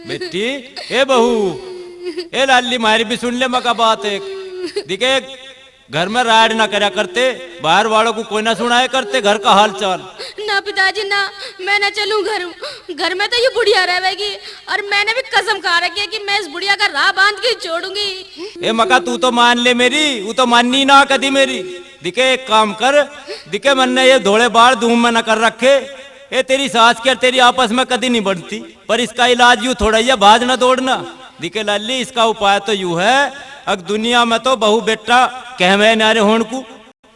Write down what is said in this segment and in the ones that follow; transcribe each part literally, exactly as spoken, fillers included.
बेटी, ए बहू, ए लाली, मारी भी सुन ले मका बात एक। दिखे, घर में राड़ ना करया करते, बाहर वालों को कोई ना सुनाया करते घर का हाल चाल। ना पिताजी ना, मैं ना चलूं घर। घर में तो ये बुढ़िया रहेगी और मैंने भी कसम खा रखी है कि मैं इस बुढ़िया का राह बांध के ही छोड़ूंगी। ए मका, तू तो मान ले मेरी, वो तो माननी ना कदी मेरी। दिखे, एक काम कर, दिखे, मन्ने ये धोले बाल धूम में न कर रखे। ए, तेरी सास की और तेरी आपस में कदी नहीं बनती, पर इसका इलाज यू थोड़ा ही है, भाज ना दौड़ना। दिखे लाली, इसका उपाय तो यू है, अक दुनिया में तो बहू बेटा कहवे न्यारे होण को,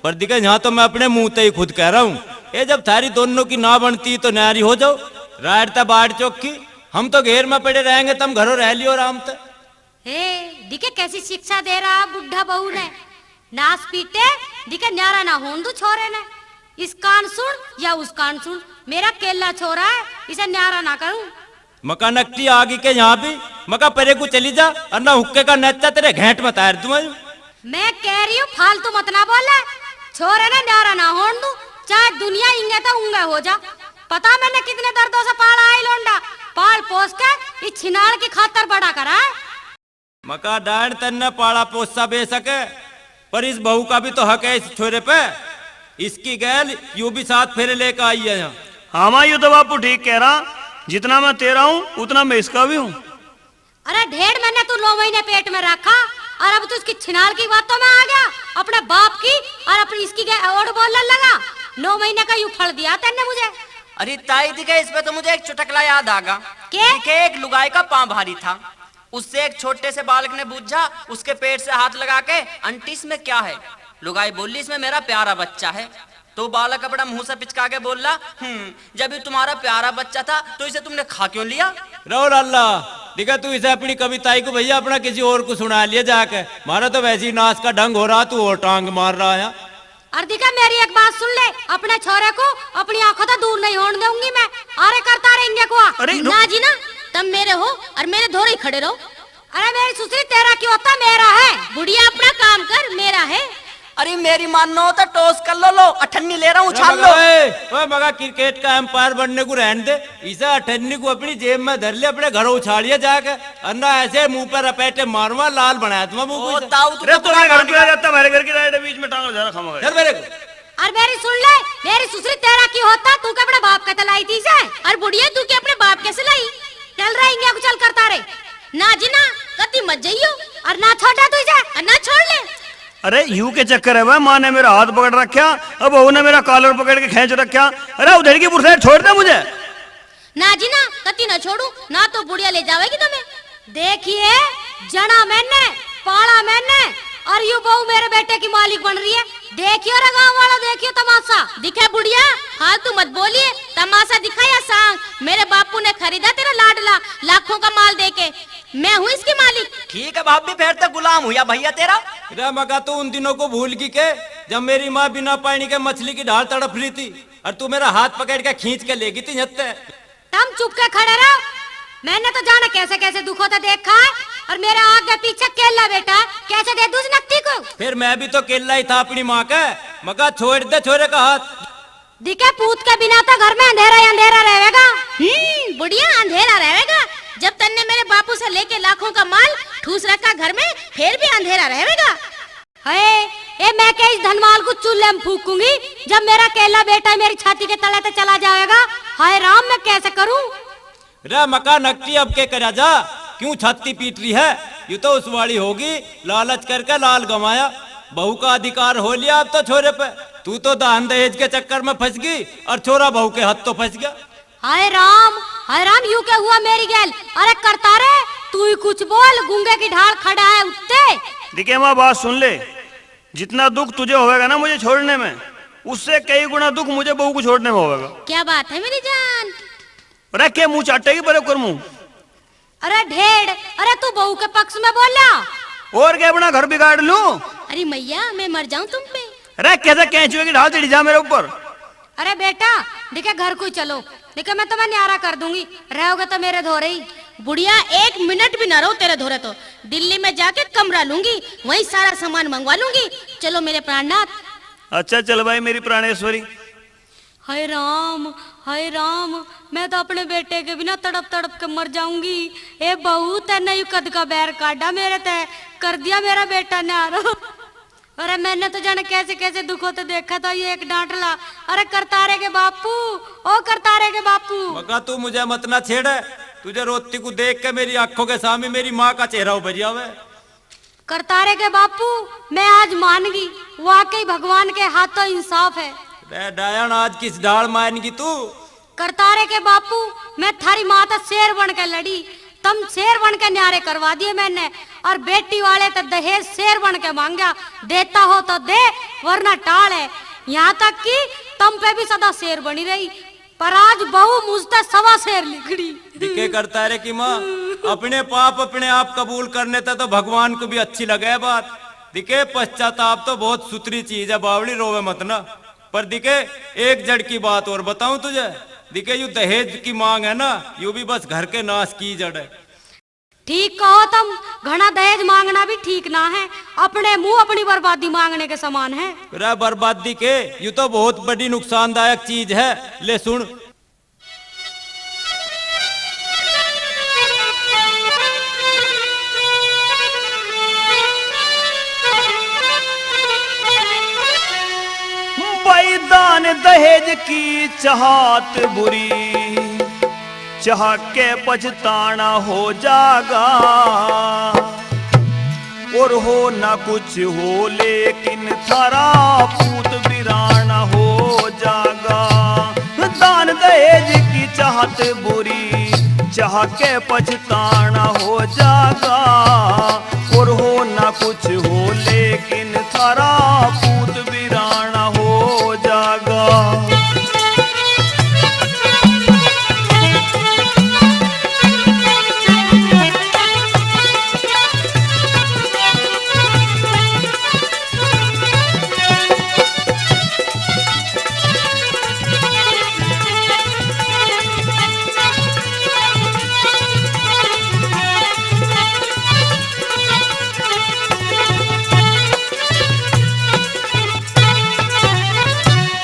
पर दिखे, यहाँ तो मैं अपने मुंह ते ही खुद कह रहा हूँ। ए, जब थारी दोनों की ना बनती तो न्यारी हो जाओ। राड ते बाड़ चौकी, हम तो घेर में पड़े रहेंगे, तुम घरों रह लियो आराम ते। हे, दिखे कैसी शिक्षा दे रहा बुढ़ा बहू ने। नास पीटे, दिखे न्यारा ना होन दू छोरे ने। इस कान सुन या उस कान सुन, मेरा केला छोरा है, इसे न्यारा ना करूं। मका नकटी आगी के यहाँ भी, मका परे को चली जा, और ना हुक्के का नच्चा तेरे घेंट में तार दूं। मैं कह रही हूँ, फालतू मत ना बोले। छोरे ने न्यारा ना होन दू, चाहे दुनिया इंगे तो उंगे हो जा। पता मैंने कितने दर्दों से पाला आई लोंडा, पाल पोस के इस छिनाल की खातर बड़ा करा है। मका डांड तन्ने पाला पोसा बेशक है, पर इस बहू का भी तो हक है इस छोरे पे। इसकी गैल यू भी सात फेरे लेकर आई है यहाँ। हाँ माँ, यू तो बापू ठीक कह रहा, जितना मैं तेरा हूँ उतना मैं इसका भी हूँ। अरे ढेर महीने तू नौ महीने पेट में रखा और अब तू इसकी छिनाल की बातों में आ गया, अपने बाप की और अपनी इसकी गै-, ओढ़ बोलने लगा। नौ महीने का यू फल दिया तन्ने मुझे। अरे ताई दिखे, इस पे तो मुझे एक चुटकला याद आ गया। के? दिखे, एक लुगाई का पाँव भारी था, उससे एक छोटे से बालक ने बूझा, उसके पेट से हाथ लगा के, "आंटी, इसमें क्या है?" लुगाई बोली, "इसमें मेरा प्यारा बच्चा है।" तो बालक अपना मुंह से पिचका के बोला, "हम्म, जब ये तुम्हारा प्यारा बच्चा था तो इसे तुमने खा क्यों लिया?" रो लाला, दिखा तू इसे अपनी कविताई को भैया अपना किसी और को सुना लिया जाके। म्हारा तो वैसे ही नाश का ढंग हो रहा, तू और टांग मार रहा है। और दिखा मेरी एक बात सुन ले, अपने छोरे को अपनी आंखों से दूर नहीं होने दूंगी मैं। अरे करता रहेंगे को। अरे रुक। ना जी ना, तुम मेरे हो और मेरे धोरे ही खड़े रहो। अरे मेरी सुसरी, तेरा क्यों होता, मेरा है। बुढ़िया अपना काम कर, मेरा है। अरे मेरी मानो तो टॉस कर लो, लो अठन्नी ले रहा हूँ, उछाल लो। ओए, ओए मगा, क्रिकेट का अंपायर बनने को रहने दे, इसे अठन्नी को अपनी जेब में धर ले, अपने घर उछालिए जाके, अन्ना ऐसे मुंह पर रपेटे मारूंगा, लाल बनाया दूंगा मुंह को इसे। ताऊ, तू अरे तो तू मेरे घर पे आ जाता, मेरे घर की लाइट है, बीच में टांग ज्यादा खाऊंगा। चल मेरे को। और मेरी सुन ले, मेरी सुसरी, तेरा की होता, तू के अपने बाप के तलाई थी से, और बुढ़िया तू के अपने बाप के सिलाई। चल रहा इंडिया को चल करता रे। ना जी ना, कती मत जाइयो। और ना छोड़ा तू इसे। और ना छोड़ ले। अरे यू के चक्कर है भाई, माँ ने मेरा हाथ पकड़ रखा, अब बहू ने मेरा कॉलर पकड़ के खींच रखा। अरे उधर की पुरसा छोड़ दे मुझे। ना जी ना, कती ना छोड़ू, ना तो बुढ़िया ले जावेगी तुम्हें। देखिए, जना मैंने, पाला मैंने, और यू बहू मेरे बेटे की मालिक बन रही है। देखियो रे गांव वाला, देखियो तमाशा। दिखे बुढ़िया, फालतू मत बोलिए, तमाशा दिखाया सांग। मेरे बापू ने खरीदा तेरा लाडला, लाखों का माल देके। मैं हूँ इसकी मालिक। ठीक है भाभी, फिर तो गुलाम हुआ भैया तेरा। रे मगा, तू उन दिनों को भूल गई के, जब मेरी माँ बिना पानी के मछली की ढाल तड़प रही थी और तू मेरा हाथ पकड़ के खींच के ले गई थी झत्ते। तुम चुप के खड़े रहो। मैंने तो जाने कैसे कैसे दुखों तो देखा है, और मेरे आगे पीछे केला बेटा है, कैसे दे दूं उस नकटी को? फिर मैं भी तो केला ही था अपनी माँ का। मगा छोड़ दे छोरे का हाथ। दिखे पूत के बिना तो घर में अंधेरा ही अंधेरा रहेगा। हम्म, बुढ़िया, अंधेरा रहेगा। जब तन्ने मेरे बापू से लेके लाखों का माल ठूस रखा घर में, फिर भी अंधेरा रहेगा। हाय, ए मैं क्या इस धनवाल को चूल्हे में फूकूंगी, जब मेरा केला बेटा मेरी छाती के तले ते चला जाएगा? हाय राम, मैं कैसे करूं? रे मका नकटी, अब के करा जा, क्यों छाती पीट रही है? यू तो उस वाली होगी, लालच करके लाल गंवाया। बहू का अधिकार हो लिया अब तो छोरे पे। तू तो दान दहेज के चक्कर में फंस गई और छोरा बहू के हाथ तो फंस गया। हाय राम, हाय राम, यू क्या हुआ मेरी गैल? अरे करता रे, तू ही कुछ बोल, गूंगे की ढाल खड़ा है उत्ते। दिखे माँ, बात सुन ले, जितना दुख तुझे होवेगा ना मुझे छोड़ने में, उससे कई गुना दुख मुझे बहू को छोड़ने में होवेगा। क्या बात है मेरी जान? अरे के मुंह चाटेगी बड़े कर मुंह। अरे ढेड़, अरे तू बहू के पक्ष में बोला। और क्या अपना घर बिगाड़ लूं? अरे मैया, मैं मर जाऊं तुम पे। अरे कैसे कैंचुए की ढाल चढ़ी जा मेरे ऊपर। अरे बेटा, देखे घर को ही चलो, देखे मैं तुम्हें न्यारा कर दूंगी, रहोगे तो मेरे धोरे ही। बुढ़िया, एक मिनट भी ना रहो तेरे धोरे तो। दिल्ली में जाके कमरा लूंगी, वहीं सारा सामान मंगवा लूंगी। चलो मेरे प्राणनाथ। अच्छा चल भाई मेरी प्राणेश्वरी। हाय राम, हाय राम, मैं तो अपने बेटे के बिना तड़प तड़प के मर जाऊंगी। ए बहू, तैने यू कद का बैर काढ़ा मेरे ते, कर दिया मेरा बेटा न्यारो। अरे मैंने तो जाने कैसे कैसे दुखों ते देखा था ये एक डांटला। अरे करतारे के बापू, ओ करतारे के बापू। मगा तू मुझे मत ना छेड़, तुझे रोती को देख के मेरी आंखों के सामने मेरी माँ का चेहरा उभर जावे। करतारे के बापू, मैं आज मान गई, वाकई भगवान के हाथों इंसाफ है। रे डायन, आज किस डाल मायनगी तू? करतारे के बापू, मैं थारी माँ तो शेर बन के लड़ी, तम शेर बन के न्यारे करवा दिए मैंने, और बेटी वाले तो दहेज शेर बन के मांगा, देता हो तो दे, वरना टाल है। यहाँ तक कि तम पे भी सदा शेर बनी रही, पर आज बहू मुझ ते सवा शेर लिखड़ी। दिखे करतारे की माँ, अपने पाप अपने आप कबूल करने ते तो भगवान को भी अच्छी लगे बात। दिखे पश्चाताप तो बहुत सुथरी चीज है बावली, रोवे मत ना। पर दिखे एक जड़ की बात और बताऊं तुझे, दिखे यू दहेज की मांग है ना, यू भी बस घर के नाश की जड़ है। ठीक कहो तम, घना दहेज मांगना भी ठीक ना है, अपने मुंह अपनी बर्बादी मांगने के समान है। रे बर्बादी के, यू तो बहुत बड़ी नुकसानदायक चीज है। ले सुन। भाई दान दहेज की चाहत बुरी, चाह के पछताना हो जागा। और हो ना कुछ हो लेकिन थारा पूत बिराना हो जागा। दान दहेज की चाहत बुरी, चाह के पछताना हो जागा। और हो ना कुछ हो लेकिन थारा पूत बिराना हो जागा।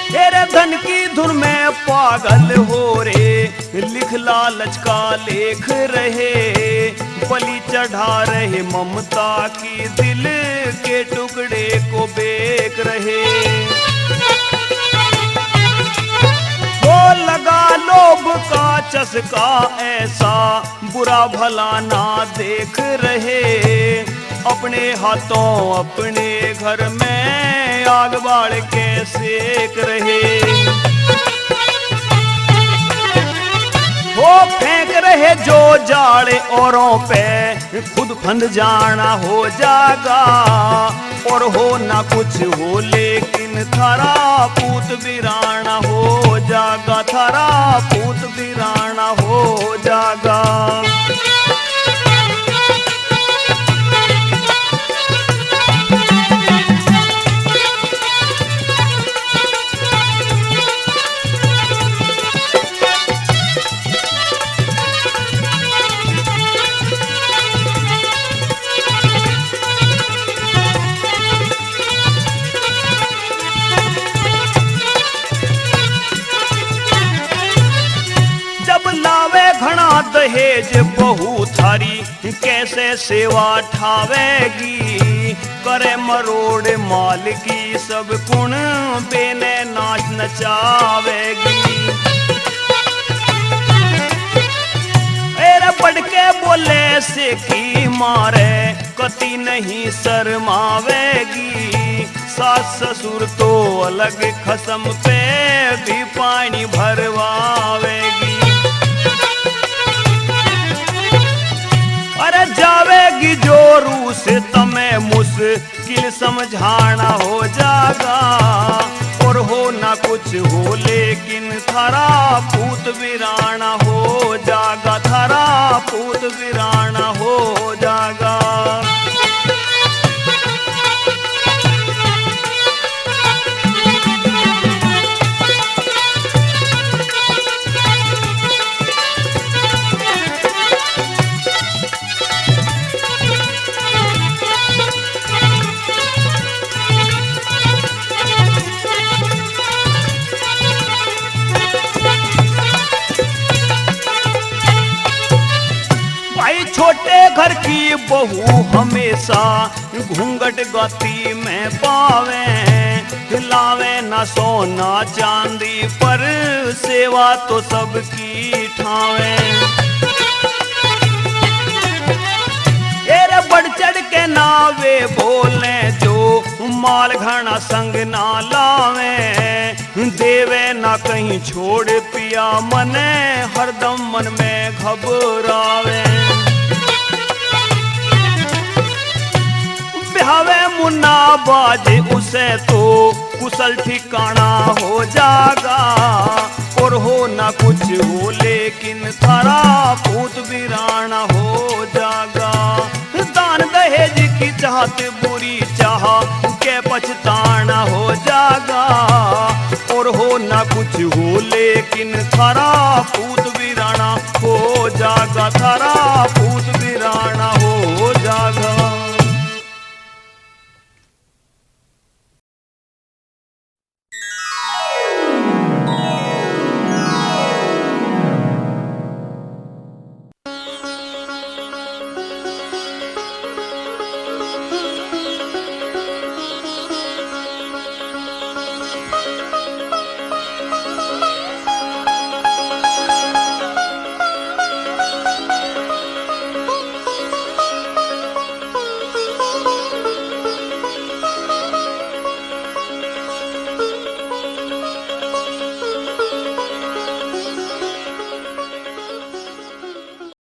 तेरे धन की धुन में पागल हो रे, लिख लालच का लेख रहे, बलि चढ़ा रहे ममता की दिल के टुकड़े को बेक रहे। वो लगा लोभ का चस्का ऐसा, बुरा भला ना देख रहे, अपने हाथों अपने घर में आग बाल के सेक रहे। वो फेंक रहे जो जाल औरों पे, खुद फंद जाना हो जागा। और हो ना कुछ हो लेकिन थारा पूत बिराना हो जागा, थारा पूत बिराना हो जागा। जब लावे घना दहेज बहू थारी, कैसे सेवा ठावेगी। करे मरोड़ माल की सब कुण, बेने नाच नचावेगी। एरे बढ़ के बोले से की मारे, कती नहीं शर्मावेगी। सास ससुर तो अलग, खसम पे भी पानी भरवावेगी। अरे जावेगी जो रूस, तमे मुश्किल समझाना हो जागा। और हो ना कुछ हो लेकिन थारा पूत बिराना हो जागा, थारा पूत बिराना हो जागा। छोटे घर की बहू हमेशा घूंघट गाती में पावे, लावे ना सोना चांदी पर सेवा तो सबकी ठावे। ए रे बढ़ चढ़ के ना वे बोले जो माल घना संग ना लावे, देवे ना कहीं छोड़ पिया मने, हरदम मन में घबरावे। ब्यावे मुन्ना बाज उसे तो कुशल ठिकाना हो जागा, और हो ना कुछ हो लेकिन थारा पूत बिराना हो जागा। दान दहेज की चाहत बुरी चाह के पछताना हो जागा, और हो ना कुछ हो लेकिन थारा पूत बिराना हो जागा, थारा पूत